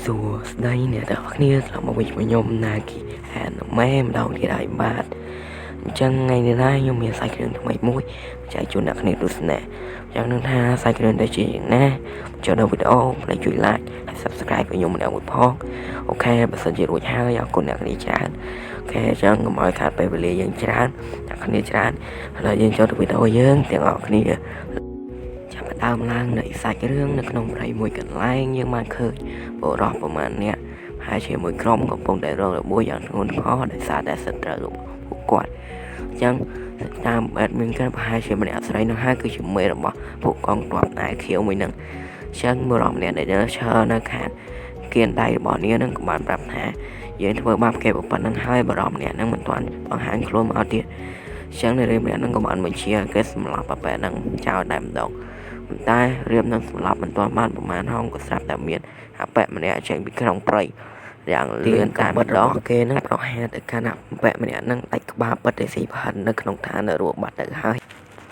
សួស្តីអ្នកទាំងអស់គ្នាត្រឡប់មកវិញជាមួយខ្ញុំណាគីអានម៉ែម្ដងទៀតហើយបាទអញ្ចឹងថ្ងៃនេះដែរខ្ញុំមានសាច់គ្រឿងថ្មីមួយចែកជូនអ្នកគ្នាទស្សនាយ៉ាងនឹងថាសាច់គ្រឿងទៅជាយ៉ាងណាចូលដល់វីដេអូកុំភ្លេចជួយ like ហើយ subscribe ឲ្យខ្ញុំម្នាក់មួយផង OK បើសិនជារួចហើយអរគុណអ្នកគ្នាច្រើន OK អញ្ចឹងកុំឲ្យខាតពេលវេលាយើងច្រើនអ្នកគ្នាច្រើនឥឡូវយើងចូលទៅវីដេអូយើងទាំងអស់គ្នា ចាប់ផ្ដើមឡើងនៃសាច់រឿងនៅក្នុងព្រៃមួយកន្លែងយើងបានឃើញបុរសប្រមាណអ្នកហើយជាមួយក្រុមកំពុងតែរងរបួសយ៉ាងធ្ងន់ធ្ងរដោយសារតែសត្រូវរបស់ពួកគាត់អញ្ចឹងតាមបែបមានការប្រហែលជាម្នាក់ស្រីនោះហើយគឺជាមេរបស់ពួកកងទ័ពណែខៀវមួយនឹងអញ្ចឹងបុរសម្នាក់ដែលឈរនៅខាងគៀនដៃរបស់នាងនឹងក៏បានប្រាប់ថាយើងធ្វើបាបគេប៉ុណ្្នឹងហើយបុរសម្នាក់ហ្នឹងមិនទាន់បង្ហាញខ្លួនមកទៀតអញ្ចឹងនារីម្នាក់ហ្នឹងក៏បានបញ្ជាឲ្យគេសម្លាប់ប៉ែហ្នឹងចោលតែម្ដង ប៉ុន្តែរៀបនឹងសម្លាប់មិនទាន់បានប្រមាណហោងក៏ស្រាប់តែមានអបិម្នាក់ចេញពីក្នុងព្រៃយ៉ាងលឿនតែម្ដងគេនឹងប្រហារទៅកាន់អបិម្នាក់នឹងដាច់ក្បាលពិតតែស៊ីផិននៅក្នុងឋាននរកបាត់ទៅហើយ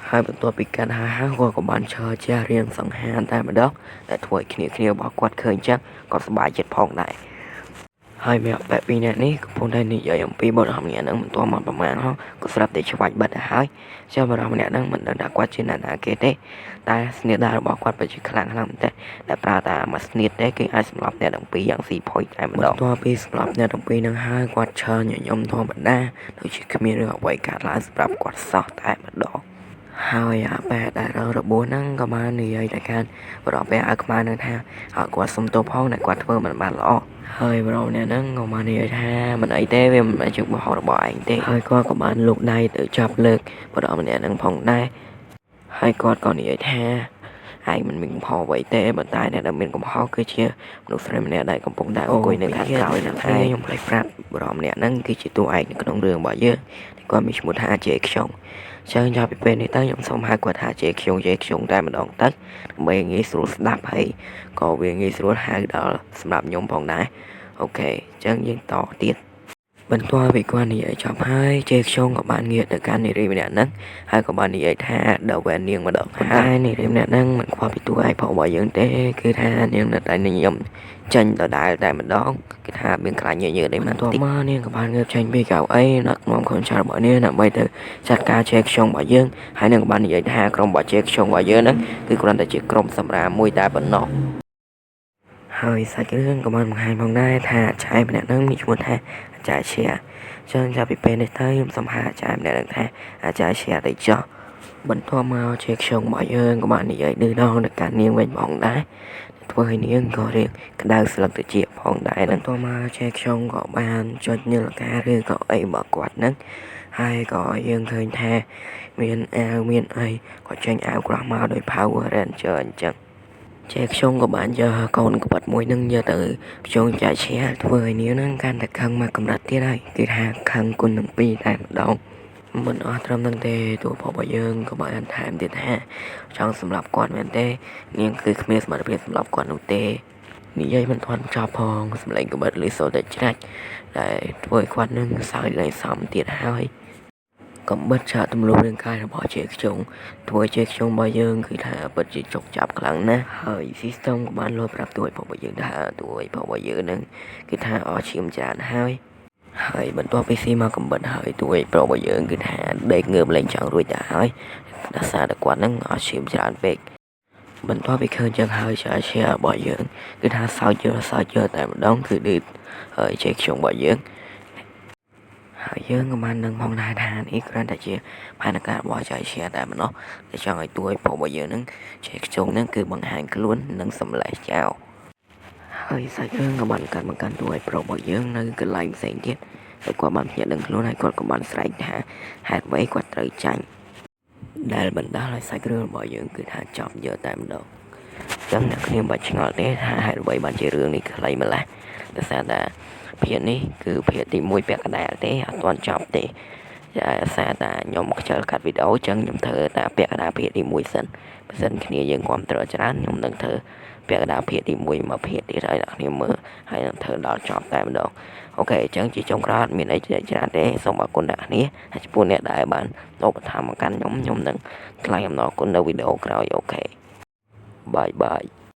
ហើយបន្ទាប់ពីកាន់ហាហាគាត់ក៏បានឈរជះរៀងសង្ហានតែម្ដងដែលធ្វើឲ្យគ្នាគ្នារបស់គាត់ឃើញចឹងក៏សប្បាយចិត្តផងដែរហើយមេអបិពីរនាក់នេះកំពុងតែនិយាយអំពីបុរសម្នាក់ហ្នឹងមិនទាន់មកប្រមាណហោក៏ស្រាប់តែឆ្វាច់បាត់ទៅហើយចុះបុរសម្នាក់ហ្នឹងមិនដឹងថាគាត់ជាអ្នកណាគេទេ តែស្នៀតដារបស់គាត់ពិតជាខ្លាំងខ្លាំងមែនទែនដែលប្រើតែមួយស្នៀតទេគឺអាចសម្លាប់អ្នកទាំងពីរយ៉ាងស៊ីផុយតែម្ដងបន្ទាប់ពីសម្លាប់អ្នកទាំងពីរនឹងហើយគាត់ឈរញញឹមធម្មតាដូចជាគ្មានរឿងអ្វីកើតឡើងសម្រាប់គាត់សោះតែម្ដងហើយអាប៉ែដែលរងរបួសហ្នឹងក៏បាននិយាយទៅកាន់បរិបទឲ្យខ្មៅនឹងថាឲ្យគាត់សុំទោសផងដែលគាត់ធ្វើមិនបានល្អហើយបរិបទហ្នឹងក៏បាននិយាយថាមិនអីទេវាមិនមែនជាកំហុសរបស់ឯងទេហើយគាត់ក៏បានលូកដៃទៅចាប់លើកបរិបទម្នាក់ហ្នឹងផងដែរ ហើយគាត់ក៏និយាយថាឯងមិនមានកំហុសអ្វីទេប៉ុន្តែអ្នកដែលមានកំហុសគឺជាមនុស្សស្រីម្នាក់ដែលកំពុងតែអង្គុយនៅខាងក្រោយហ្នឹងឯងខ្ញុំភ្លេចប្រាប់បរិមម្នាក់ហ្នឹងគឺជាតួឯកនៅក្នុងរឿងរបស់យើងគាត់មានឈ្មោះថាជេខ្យងចឹងចាប់ពីពេលនេះទៅខ្ញុំសូមហៅគាត់ថាជេខ្យងជេខ្យងតែម្ដងទៅដើម្បីងាយស្រួលស្ដាប់ហើយក៏វាងាយស្រួលហៅដល់សម្រាប់ខ្ញុំផងដែរ OK អញ្ចឹងយើងតទៀតបន្ទាប់ពីគាត់និយាយចប់ហើយជេខ្យងក៏បានងាកទៅកាន់នារីម្នាក់ហ្នឹងហើយក៏បាននិយាយថាដល់វែននាងម្ដងហើយនារីម្នាក់ហ្នឹងមិនខ្វល់ពីតួឯកផងរបស់យើងទេគឺថានាងនៅតែញញឹមចេញដដែលតែម្ដងគឺថាមានខ្លាចញញើតអីមិនបន្ទាប់មកនាងក៏បានងើបចេញពីកៅអីដឹកនាំកូនចៅរបស់នាងដើម្បីទៅចាត់ការជេខ្យងរបស់យើងហើយនាងក៏បាននិយាយថាក្រុមរបស់ជេខ្យងរបស់យើងហ្នឹងគឺគ្រាន់តែជាក្រុមសម្រាមមួយតែប៉ុណ្ណោះហើយសាច់រឿងក៏បានបង្ហាញផងដែរថាឆែម្នាក់ហ្នឹងមានឈ្មោះថាអាចារ្យឈាចឹងចាប់ពីពេលនេះទៅខ្ញុំសូមហៅអាចារ្យម្នាក់ហ្នឹងថាអាចារ្យឈាទៅចោះបន្ទាប់មកជាខ្ញុំរបស់យើងក៏បាននិយាយឌឺដងទៅកាន់នាងវិញផងដែរធ្វើឲ្យនាងក៏រៀងក្តៅស្លឹកត្រចៀកផងដែរបន្ទាប់មកជាខ្ញុំក៏បានចុចនាឡិកាឬក៏អីរបស់គាត់ហ្នឹងហើយក៏យើងឃើញថាមានអាវមានអីក៏ចេញអាវក្រោះមកដោយ Power Ranger អញ្ចឹងចេខ្ញុំក៏បានយកកូនកបិតមួយនឹងយកទៅភ្ជង់ចាក់ឈាធ្វើឲ្យនាងនឹងកាន់តែខឹងមកកម្រិតទៀតហើយគឺថាខឹងគុណនឹងពីរតែម្ដងមិនអស់ត្រឹមនឹងទេតួប្រុសរបស់យើងក៏បានថែមទៀតថាចង់សម្លាប់គាត់មែនទេនាងគឺគ្មានសមត្ថភាពសម្លាប់គាត់នោះទេនិយាយមិនទាន់ចប់ផងសម្លេងកបិតលឺសូរតែច្រាច់ដែលធ្វើឲ្យគាត់នឹងសើចលែងសមទៀតហើយកំបិតចាក់ទម្លុះរាងកាយរបស់ជាខ្ជងធ្វើជាខ្ជងរបស់យើងគឺថាពិតជាចុកចាប់ខ្លាំងណាស់ហើយ system ក៏បានលោតប្រាប់ទួយរបស់យើងថាទួយរបស់យើងនឹងគឺថាអស់ឈាមច្រើនហើយហើយបន្ទាប់ពីស៊ីមកកំបិតហើយទួយប្រុសរបស់យើងគឺថាដេកងើបលែងចង់រួចទៅហើយដោយសារតែគាត់នឹងអស់ឈាមច្រើនពេកបន្ទាប់ពីឃើញចឹងហើយឆាជារបស់យើងគឺថាសើចជើសើចជើតែម្ដងគឺឌឺហើយចេខ្ញុំរបស់យើងហើយយើងក៏បាននឹងផងដែរថានេះគ្រាន់តែជាផែនការរបស់ចៃជាតែម្ដងដែលចង់ឲ្យទួយប្រុសរបស់យើងនឹងចេខ្ជុងនឹងគឺបង្ហាញខ្លួននិងសម្លេះចោលហើយសាច់រឿងក៏បានកាត់មកកាន់ទួយប្រុសរបស់យើងនៅកន្លែងផ្សេងទៀតហើយគាត់បានភ្ញាក់ដឹងខ្លួនហើយគាត់ក៏បានស្រែកថាហេតុអ្វីគាត់ត្រូវចាញ់ដែលបណ្ដាលឲ្យសាច់រឿងរបស់យើងគឺថាចប់យកតែម្ដងចឹងអ្នកគ្នាមិនបាច់ឆ្ងល់ទេថាហេតុអ្វីបានជារឿងនេះខ្លីម្ល៉េះដោយសារតែភាគនេះគឺភាគទី1ពាក់កណ្ដាលទេអត់ទាន់ចប់ទេចាសារតែខ្ញុំខ្ជិលកាត់វីដេអូចឹងខ្ញុំធ្វើតែពាក់កណ្ដាលភាគទី1សិនបើសិនគ្នាយើងគាំទ្រច្រើនខ្ញុំនឹងធ្វើពាក់កណ្ដាលភាគទី1មកភាគទៀតឲ្យអ្នកគ្នាមើលហើយនឹងធ្វើដល់ចប់តែម្ដង OK អញ្ចឹងជាចុងក្រោយអត់មានអីច្រើនទេសូមអរគុណអ្នកគ្នាហើយចំពោះអ្នកដែលបានឧបត្ថម្ភមកកាន់ខ្ញុំខ្ញុំនឹងថ្លែងអំណរគុណនៅវីដេអូក្រោយ OK bye bye.